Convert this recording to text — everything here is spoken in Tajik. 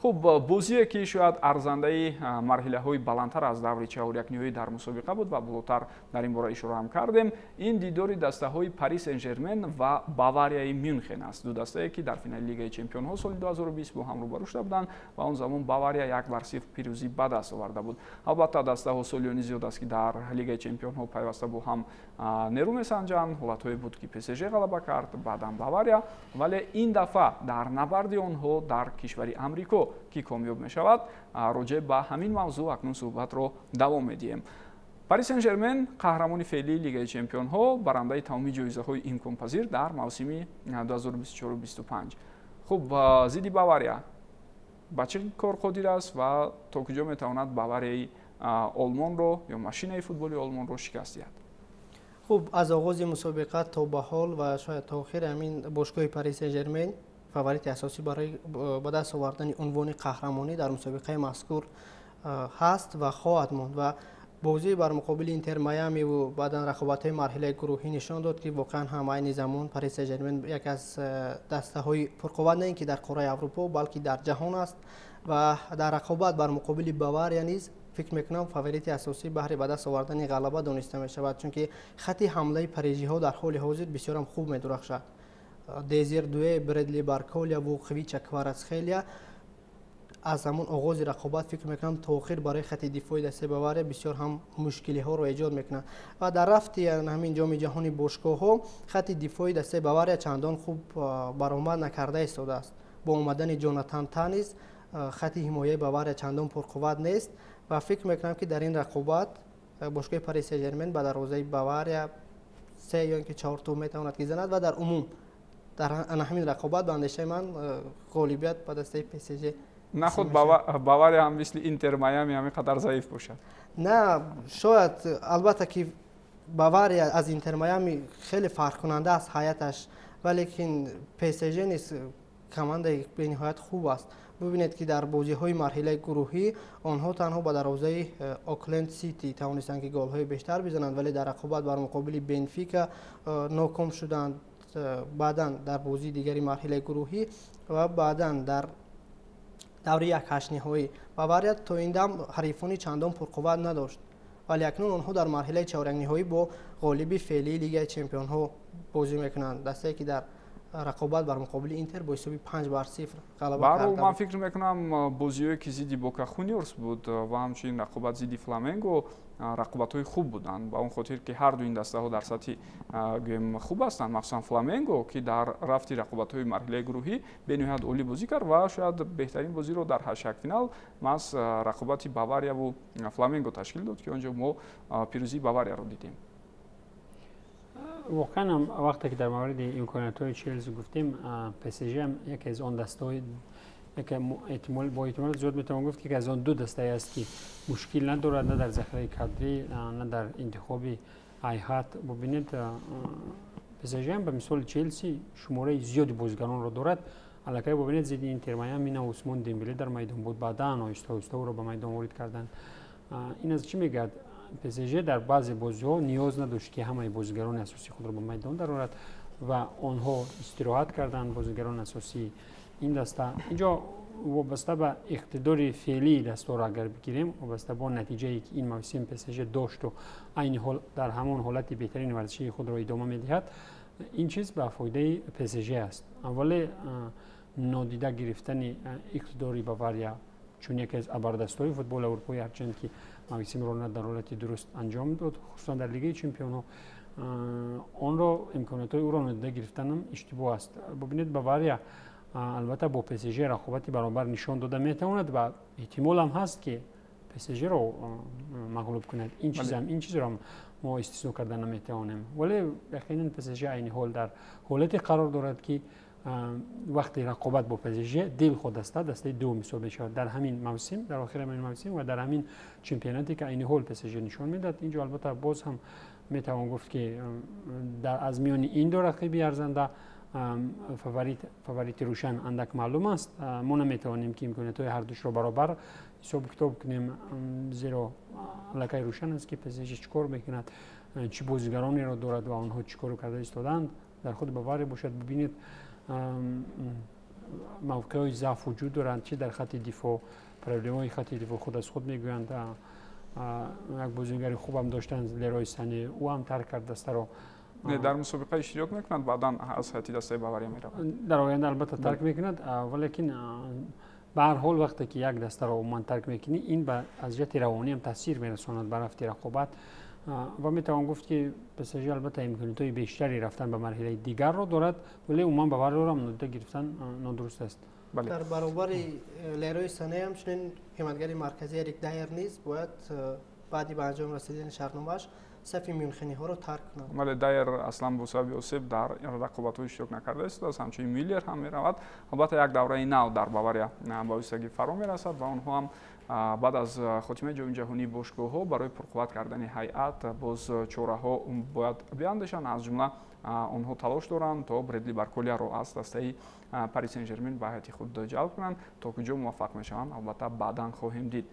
Хуб, бозие ки шояд арзандаи марҳилаҳои баландтар аз даври чаҳорякниҳоӣ дар мусобиқа буд ва болотар дар ин бора ишора ҳам кардем, ин дидори дастаҳои Пари Сен-Жермен ва Баварияи Мюнхен аст. Ду дастае ки дар финали Лигаи чемпионҳо соли 2020 бо ҳам рӯбарӯ шуда буданд ва он замон Бавария 1-0 пирӯзӣ ба даст оварда буд. Албатта, дастаҳо солиёни зиёд аст, ки дар Лигаи чемпионҳо пайваста бо ҳам нерӯ месанҷанд. Ҳолатҳое буд, ки ПСЖ ғалаба кард, баъдан Бавария, вале ин дафъа дар набарди онҳо дар кишвари Амрико ки комёб мешавад? Роҷеъ ба ҳамин мавзӯъ акнун суҳбатро давом медиҳем. Пари Сен Жермен, қаҳрамони феълии Лигаи чемпионҳо, барандаи тамоми ҷоизаҳои имконпазир дар мавсими 2024-25, хуб, зидди Бавария ба чӣ кор қодир аст ва то куҷо метавонад Баварияи Олмонро ё машинаи футболи Олмонро шикаст диҳад? Хуб, аз оғози мусобиқа то ба ҳол ва шояд то охири ҳамин бошгоҳи Пари Сен Жермен фаворити асосӣ барои ба даст овардани унвони қаҳрамонӣ дар мусобиқаи мазкур ҳаст ва хоҳад монд. Ва бозӣ бар муқобили Интер Майамиву баъдан рақобатҳои марҳилаи гурӯҳӣ нишон дод, ки воқеан ҳам айни замон Пари Сен Жермен яке аз дастаҳои пурқувват на ин ки дар қораи Аврупо, балки дар ҷаҳон аст. Ва дар рақобат бар муқобили Бавария низ, фикр мекунам, фаворити асосӣ баҳри ба даст овардани ғалаба дониста мешавад, чунки хати ҳамлаи парижиҳо дар ҳоли ҳозир бисёрам хуб медурахшад. Дезир Дуэ, Бредли Барколяву Хвича Кварацхелия аз ҳамон оғози рақобат, фикр мекунам, то охир барои хати дифои дастаи Бавария бисёр ҳам мушкилиҳоро эҷод мекунанд. Ва дар рафти ҳамин Ҷоми ҷаҳони бошгоҳҳо хати дифои дастаи Бавария чандон хуб баромад накарда истодааст. Бо омадани Ҷонатан Та низ хати ҳимояи Бавария чандон пурқувват нест ва фикр мекунам, ки дар ин рақобат бошгоҳи Пари Сен Жермен ба дарвозаи Бавария се ё ин ки чор тӯб метавонад ки занад. Ва дар умум дар ана ҳамин рақобат, ба андешаи ман, ғолибият ба дастаи ПСЖ. Наход Бавария ҳам мисли Интер Майами ҳамин қадар заиф бошад? На, шояд, албатта ки Бавария аз Интер Майами хеле фарқкунанда аст ҳайаташ, валекин ПСЖ низ командаи бениҳоят хуб аст. Бубинед, ки дар бозиҳои марҳилаи гурӯҳӣ онҳо танҳо ба дарвозаи Окленд Сити тавонистанд, ки голҳои бештар бизананд, вале дар рақобат бар муқобили Бенфика ноком шуданд. Баъдан дар бозии дигари марҳилаи гурӯҳӣ ва баъдан дар даври якҳаштниҳоӣ Бавария то ин дам ҳарифони чандон пурқувват надошт, вале акнун онҳо дар марҳилаи чорякниҳоӣ бо ғолиби феълии Лигаи чемпионҳо бозӣ мекунанд, дастае ки дар рақобат бар муқобили Интер бо ҳисоби 5-0 ғалаба кард. Ман фикр мекунам, бозиҳое ки зидди Бока Хуниорс буд ва ҳамчунин рақобат зидди Фламенго рақобатҳои хуб буданд, ба он хотир ки ҳарду ин дастаҳо дар сатҳи, гӯем, хуб ҳастанд, махсусан Фламенго, ки дар рафти рақобатҳои марҳилаи гурӯҳӣ бениҳоят олӣ бозӣ кард ва шояд беҳтарин бозиро дар ҳаштякфинал маҳз рақобати Баварияву Фламенго ташкил дод, ки он ҷо мо пирӯзии Баварияро дидем. Воқеан ҳам, вақте ки дар мавриди имкониятҳои Челси гуфтем, ПСЖ ҳам яке аз он дастаҳои, эҳтимол, бо эҳтимоли зиёд метавон гуфт, ки аз он ду дастае аст, ки мушкил надорад на дар захираи кадрӣ, на дар интихоби ҳайат. Бубинед, ПСЖ ҳам ба мисоли Челси шумораи зиёди бозигаронро дорад. Аллакай бубинед, зидди Интер Майами на Усмон Дембеле дар майдон буд, баъдан оҳиста оҳиста ӯро ба майдон ворид карданд. Ин аз чӣ мегӯяд? ПСЖ дар баъзе бозиҳо ниёз надошт, ки ҳамаи бозигарони асосии худро ба майдон дарорад ва онҳо истироҳат карданд, бозигарони асосии ин даста. Инҷо вобаста ба иқтидори феълии дастаро агар бигирем, вобаста бо натиҷае ки ин мавсим ПСЖ дошту айни ҳол дар ҳамон ҳолати беҳтарини варзишии худро идома медиҳад, ин чиз ба фоидаи ПСЖ аст. Вале нодида гирифтани иқтидори Бавария чун яке аз абардастҳои футболи аврупоӣ, ҳарчанд ки мавсимро на дар ҳолати дуруст анҷом дод, хусусан дар Лигаи чемпионҳо, онро, имкониятҳои ӯро нодида гирифтанам иштибоҳ аст. Бубинед, Бавария албатта бо ПСЖ рақобати баробар нишон дода метавонад ва эҳтимолам ҳаст, ки ПСЖро мағлуб кунад. Ин чизам, ин чизро мо истисно карда наметавонем. Вале яқинан ПСЖ айни ҳол дар ҳолате қарор дорад, ки вақти рақобат бо ПСЖ дилхоҳ даста дастаи дуюм ҳисоб мешавад дар ҳамин мавсим, дар охири ҳамин мавсим ва дар ҳамин чемпионате, ки айни ҳол ПСЖ нишон медиҳад. Инҷо албатта боз ҳам метавон гуфт, ки аз миёни ин ду рақиби арзанда фаворити рӯшан андак маълум аст. Мо наметавонем, ки имкониятҳои ҳардушро баробар ҳисобу китоб кунем, зеро аллакай рӯшан аст, ки ПСЖ чӣ кор мекунад, чӣ бозигаронеро дорад ва онҳо чӣ корро карда истодаанд. Дар худи Бавария бошад, бибинед. Мавқеъҳои заъф вуҷуд доранд, чи дар хатти дифоъ, проблемаҳои хатти дифоъ худ аз худ мегӯянд. Як бозингари хубам доштанд, Лерой Сане, ӯ ҳам тарк кард дастаро. Не, дар мусобиқа иштирок мекунад, баъдан аз ҳайати дастаи Бавария меравад. Дар оянда албатта тарк мекунад, валекин ба ҳар ҳол вақте ки як дастаро умуман тарк мекунӣ, ин аз ҷиҳати равонӣ ҳам таъсир мерасонад ба рафти рақобат. Ва метавон гуфт, ки ПСЖ албатта имкониятҳои бештари рафтан ба марҳилаи дигарро дорад, вале умуман Баварияро ҳам нодида гирифтан нодуруст аст. Дар баробари Лерой Сане ҳамчунин ҳимоятгари марказӣ Эрик Дайер низ бояд баъди ба анҷом расидани шартномааш сафи мюнхениҳоро тарк кунад. Вале Дайер аслан бо сабаби осеб дар рақобатҳо иштирок накарда истодааст. Ҳамчунин Мюллер ҳам меравад. Албатта, як давраи нав дар Бавария ба воситагӣ фаро мерасад ва онҳо ҳам баъд аз хотимаи Ҷоми ҷаҳонии бошгоҳҳо барои пурқувват кардани ҳайат боз чораҳо бояд биандешанд. Аз ҷумла онҳо талош доранд, то Бредли Барколияро аз дастаи Пари Сен Жермен ба ҳайати худ ҷалб кунанд. То куҷо муваффақ мешаванд, албатта, баъдан хоҳем дид.